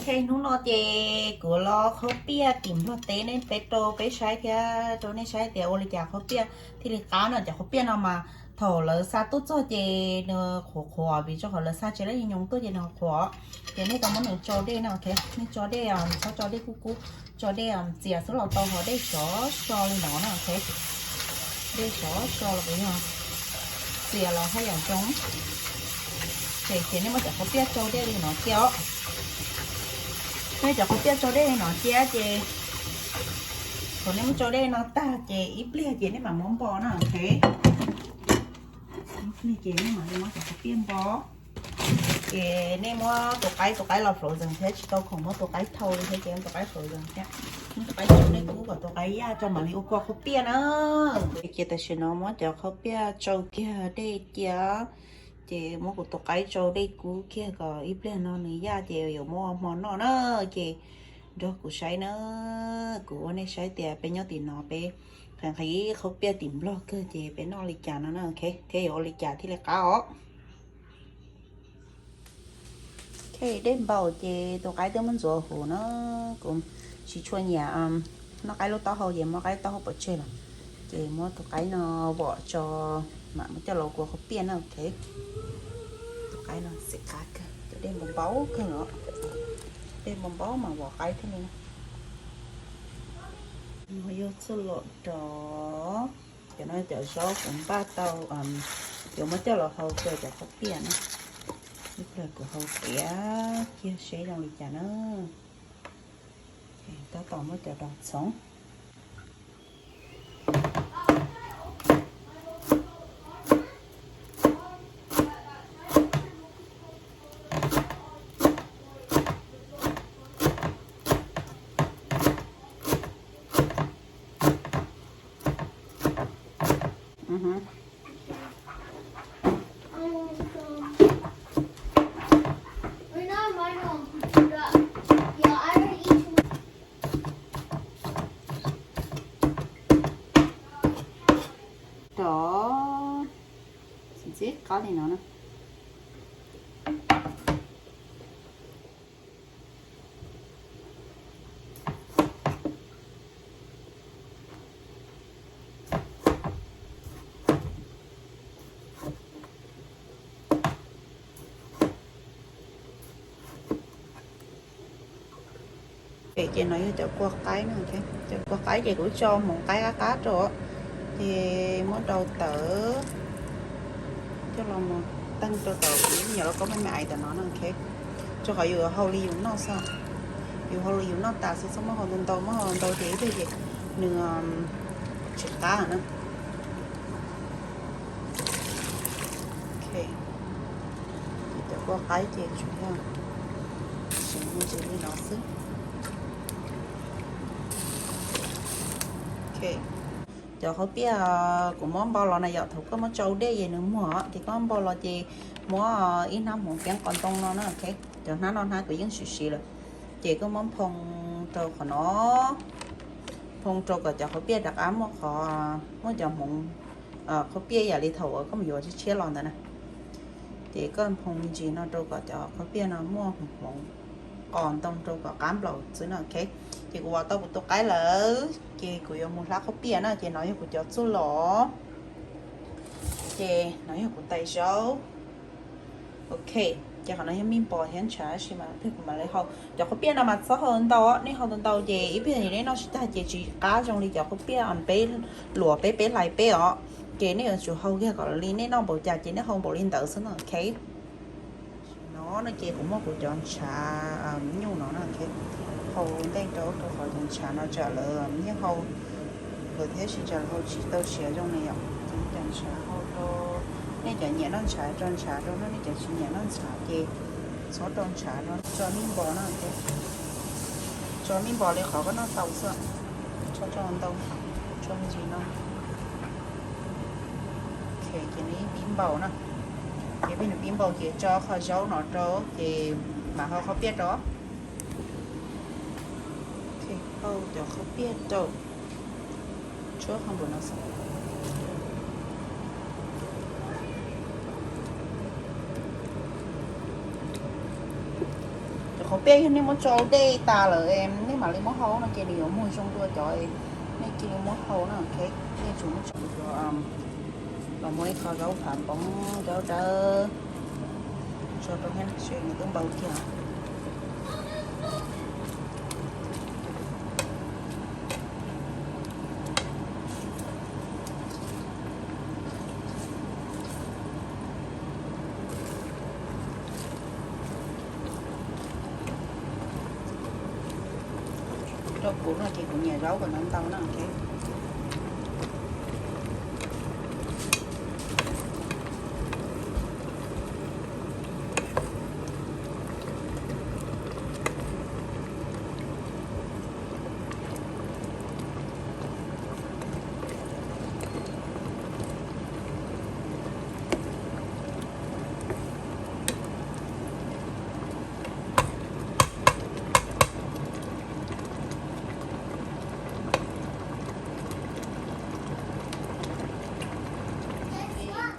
Ces hnub no ces kuv los qhuav piaj tim Nplog teb nej peb rau peb saib thiab rau nej saib tias ua li cas qhuav piaj thiaj li qab no. Cov qhuav piaj no mas thaum lawv xa tuaj txog ces nws qhuav qhuav vim rau qhov lawv xa tsis lab nyoos tuaj ces nws qhuav. Ces nej tau muab nws tso dej no, nej tso dej, txhob tso dej kub kub, tso dej txias xwb los tau, ho dej sov so li no na, dej sov so los yog txias los haj yam zoo. Ces ces nej muab cov qhuav piaj tsau dej li no cia os. Nej cov qhuav piaj tsau dej li no cia ces thaum nej muab tsau dej no tag ces ib pliag ces nej mam muab npo na, ok. Ib pliag ces nej mam li muab cov qhuav piaj npo. Ces nej muab tus qaib, tus qaib los frozen thiab, tsis tau khoom muab tus qaib thau li thiab ces tus qaib frozen thiab. Muab tus qaib tsau dej kub kom tus qaib yaj tso mam li ua kua qhuav piaj na. Ces tam sim no muab cov qhuav piaj tsau kiag dej cia, ces muab kuv tus qaib tsau dej kub kiag kom ib pliag no nws yaj ces yuav muab ua hmo noj na. Ces nrog kuv saib na, kuv ua nej saib tias peb nyob tim no peb qhuav nqhis qhuav piaj tim Nplog kawg ces peb noj li cas no na, ok, thiab yuav ua li cas thiaj li qab os. Ok, dej npaum ces tus qaib twb muab ntxuav huv na, kuv tsis tshua nyiam noj qaib lub taub hau ces muab qaib taub hau pov tseg lawm. Ces muab tus qaib no vom tso, mam muab coj los ua kua qhuav piaj na, ok. Tus qaib no xim qab kawg, cov dej npau npau kawg no, dej npau npau mas vom qaib thiaj li. Yuav txuj lom rov, cov no cov zaub kuv npaj tau, yuav muab coj los hau rau cov qhuav piaj na. Ib pliag kuv hau tiav kiag seb zoo li cas na. Tab tom muab cov rau txhoov. Rov ntxim qab li no na. Ces no yog cov kua qaib na, cov kua qaib ces kuv tso hmoov qaib qab qab rau, ces muab rau tawv coj los mus teeb rau tom kuv nyuam los koj me me ais tom no na, ok. Rau qhov yus hau li yus noj xwb, yus hau li yus noj tas xwb, txhob muab hau ntau ntau, muab hau ntau ces ib pliag ces nws tsis qab na. Ok, cov kua qaib ces tsuas yog siv me ntsis li no xwb. Ok, cov qhuav piaj kuv muab npau los na yom, thaum koj muab tsau dej ces nws muag, ces koj muab npau los ces muab ib hnab hmoov ceeb qos ntoo no na, ok. Cov hnab no hnab kuv yeej siv siv lawm, ces koj muab nphoo rau qhov no, nphoo rau kom cov qhuav piaj rov qab muaj qhov, muaj cov hmoov qhuav piaj yam li thaum uas koj mus yuav tshiab tshiab los ntawd na. Ces koj nphoo me ntsis no rau kom cov qhuav piaj no muaj hmoov qos ntoo rau kom qab nplaum xwb no, ok. Ces kuv vom tau kuv tus qaib lawm, ces kuv yuav mus hlab qhuav piaj na, ces no yog kuv cov txuj lom. Ces no yog kuv tais zaub. Ok, ces qhov no yog mij npos thiab ntshav tab sis mas kuv mam li hau. Cov qhuav piaj no mas txhob hau ntau, nej hau ntau ntau ces ib pliag nej noj tsis tag ces tsis qab zoo li cov qhuav piaj peb luam peb peb hlais peb os. Ces nej yuav tsum hau kiag kom li nej noj npaum cas ces nej hau npaum li ntawd xwb no, ok. No no ces kuv muab kuv cov ntshav nyuj no na, hau ntej rau rau qhov cov ntshav no tsam lawv yeej hau lawm thiab sis tsam lawv hau tsis tau siav zoo na yom. Ces cov ntshav hau rau, nej cov nyiam noj ntshav tso ntshav rau, nej cov tsis nyiam noj ntshav ces txhob rau ntshav no. Tso mij npos no, tso mij npos li qhov koj noj tau xwb, txhob tso ntau, tso me ntsis no. Ok, ces nws yeej pib npau na. Ces peb nws pib npau ces tso qhov zaub no rau ces mam hau qhov piaj rau. Ok, hau cov qhov piaj rau. Tshuab qhov npum no xwb. Cov Peb yog nej muab tsau dej tas lawm, nej mam li muab hau no ces nws yuav muag zoo dua cov nej cia li muab hau na, ok. Nej tsum muab tsau, los muab ib qho zaub phav npoo, zaub dawb, tso rau thiab, nws twb npau kiag. Rau kuv no ces kuv nyiam zaub kom ntau ntau na, ok.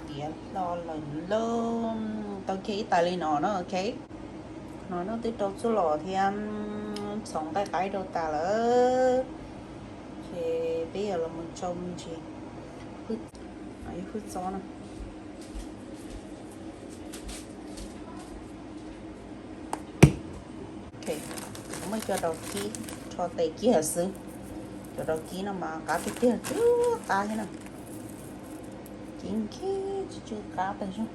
Tiav hlo lawm lauj, tau kiag ib tais li no na, ok. No noj twb rau txuj lom thiab txhoov nqaij qaib rau tas lawm, ces peb yuav los mus tsau me ntsis, ib hwj txob no. Ok, muab cov rau kib, rho tes kiag xwb. Cov rau kib no mas qab tiag tiag, tsw qab thiab na. Kib nkhib tsw tsw qab tas zog.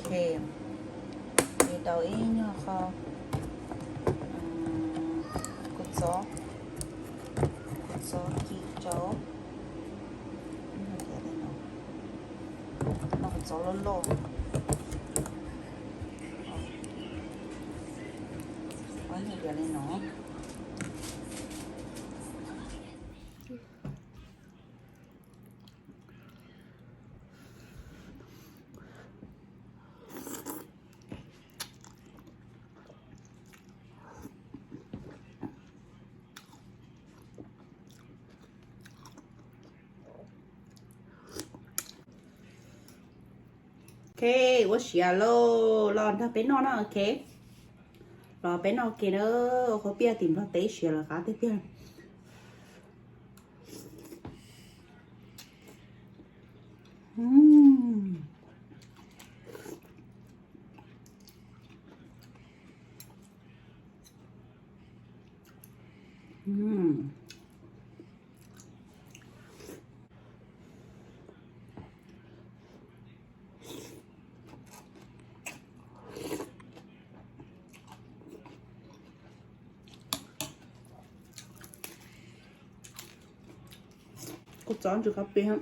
Ok, ces rau ib nyuag qho kua txob, kua txob ci rau, no kua txob loj loj, ua li no. Ok, ua siav lauj, los nrog peb noj na, ok. Los peb noj ke na, qhov piaj tim Nplog teb siav lawm qab tiag tiag. Kua txob ntsis qab peb.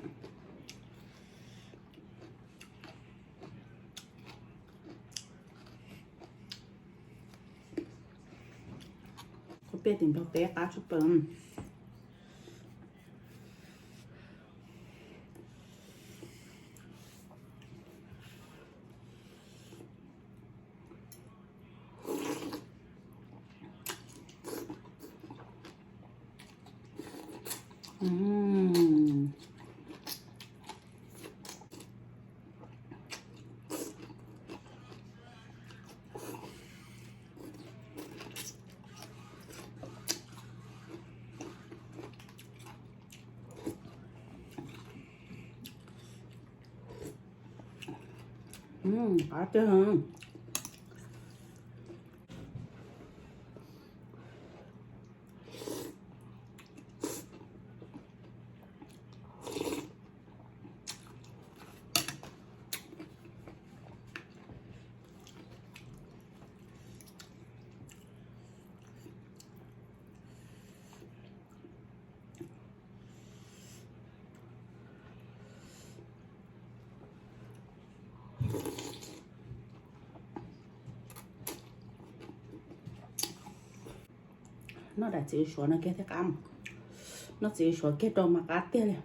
Kua piaj tim Nplog teb qab tshaj plaws. Qab tiag. Noj daim txiv suav no kiag thiaj qab. Noj txiv suav kiag rau mas qab tiag li.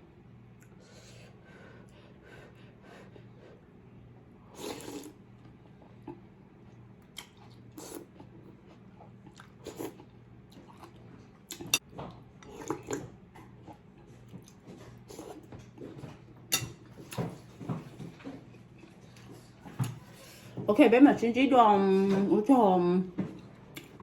Ok, peb mam sib ntsib dua, ua tsaug.